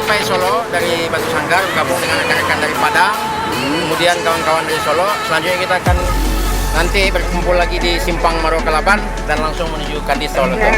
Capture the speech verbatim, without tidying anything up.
Sampai Solok dari Batu Sanggar, bergabung dengan rekan-rekan dari Padang, kemudian kawan-kawan dari Solok. Selanjutnya kita akan nanti berkumpul lagi di Simpang Maro Kalaban dan langsung menuju Kandis Tawau Lonto.